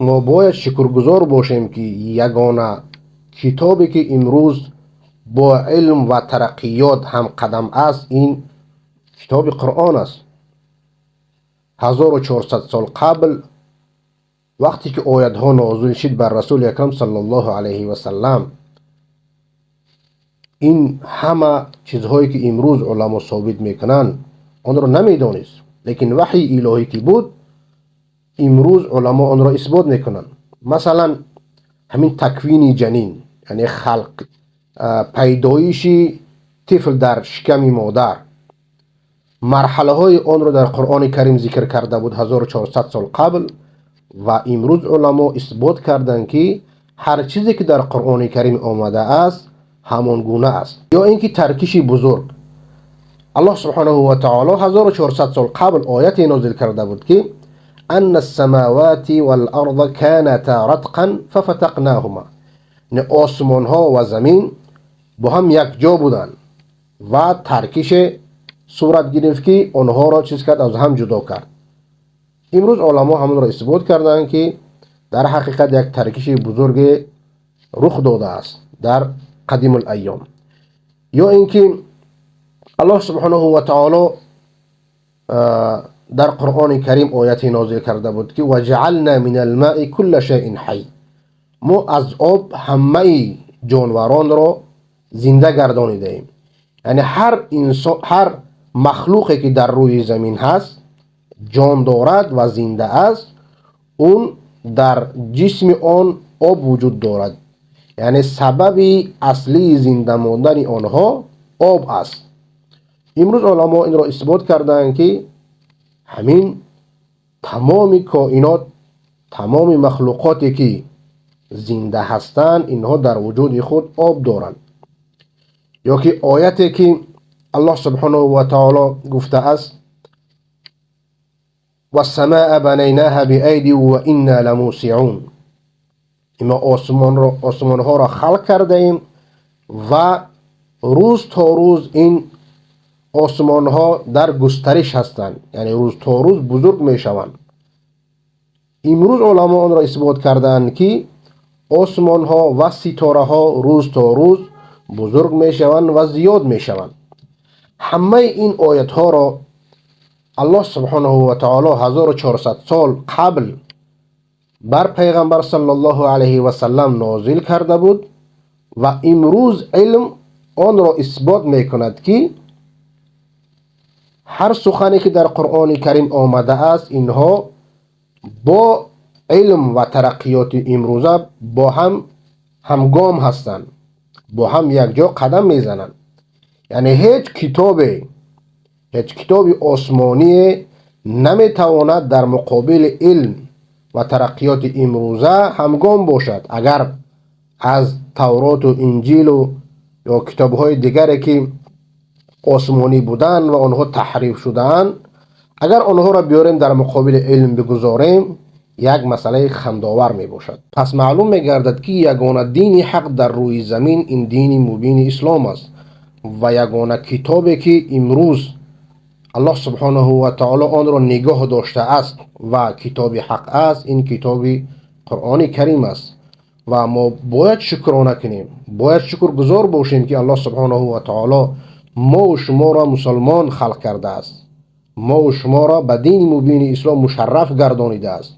ما باید شکرگزار باشیم که یگانه کتابی که امروز با علم و ترقیات هم قدم است این کتاب قرآن است. 1400 سال قبل وقتی که آیت ها نازل شد بر رسول اکرم صلی الله علیه و سلم، این همه چیزهایی که امروز علما ثابت میکنند آن را نمیدانست، لیکن وحی الهی که بود امروز علما آن را اثبات میکنند. مثلا همین تکوین جنین، یعنی خلق، پیدایش طفل در شکم مادر، مرحله های آن را در قرآن کریم ذکر کرده بود 1400 سال قبل و امروز علما اثبات کردند که هر چیزی که در قرآن کریم آمده است همان گونه است. یا اینکه ترکش بزرگ، الله سبحانه و تعالی 1400 سال قبل آیت نازل کرده بود که ان السماوات والارض كانتا رتقا ففتقناهما، یعنی آسمان ها و زمین با هم یک جا بودند و ترکش صورت گرفت که آنها را چیز کرد، از هم جدا کرد. امروز علما همون را اثبات کردند که در حقیقت یک ترکش بزرگ رخ داده است در قدیم الایام. یا اینکه الله سبحانه و تعالی در قرآن کریم آیت نازل کرده بود که وجعلنا من الماء كل شیء حی، ما از آب همه جانوران را زنده گردانیده ایم. یعنی هر انسان، هر مخلوقی که در روی زمین هست جان دارد و زنده است، اون در جسم آن آب وجود دارد. یعنی سبب اصلی زنده ماندن آنها آب است. امروز علما این را اثبات کردند که همین تمام کائنات، تمام مخلوقاتی که زنده هستند، اینها در وجود خود آب دارند. یا که آیتی که الله سبحانه و تعالی گفته است والسماء بنیناها بأیدی و انا لموسعون، ما آسمان ها را خلق کرده ایم و روز تا روز این آسمان ها در گسترش هستند، یعنی روز تا روز بزرگ می شوند. امروز علما آن را اثبات کردند که آسمان ها و ستاره ها روز تا روز بزرگ می شوند و زیاد می شوند. همه این آیت ها را الله سبحانه و تعالی 1400 سال قبل بر پیغمبر صلی الله علیه و سلم نازل کرده بود و امروز علم آن را اثبات می کند که هر سخنی که در قرآن کریم آمده است اینها با علم و ترقیات امروزه با هم همگام هستند، با هم یک جا قدم میزنند. یعنی هیچ کتاب آسمانی نمیتواند در مقابل علم و ترقیات امروزه همگام باشد. اگر از تورات و انجیل و یا کتاب‌های دیگری که آسمانی بودند و آنها تحریف شدند، اگر آنها را بیاریم در مقابل علم بگذاریم، یک مسئله خندآور می باشد. پس معلوم می گردد که یگانه دین حق در روی زمین این دین مبین اسلام است و یگانه کتابی که امروز الله سبحانه و تعالی آن را نگاه داشته است و کتاب حق است، این کتاب قرآن کریم است. و ما باید شکرانه کنیم، باید شکرگزار باشیم که الله سبحانه و تعالی ما و شما را مسلمان خلق کرده است، ما و شما را به دین مبین اسلام مشرف گردانیده است.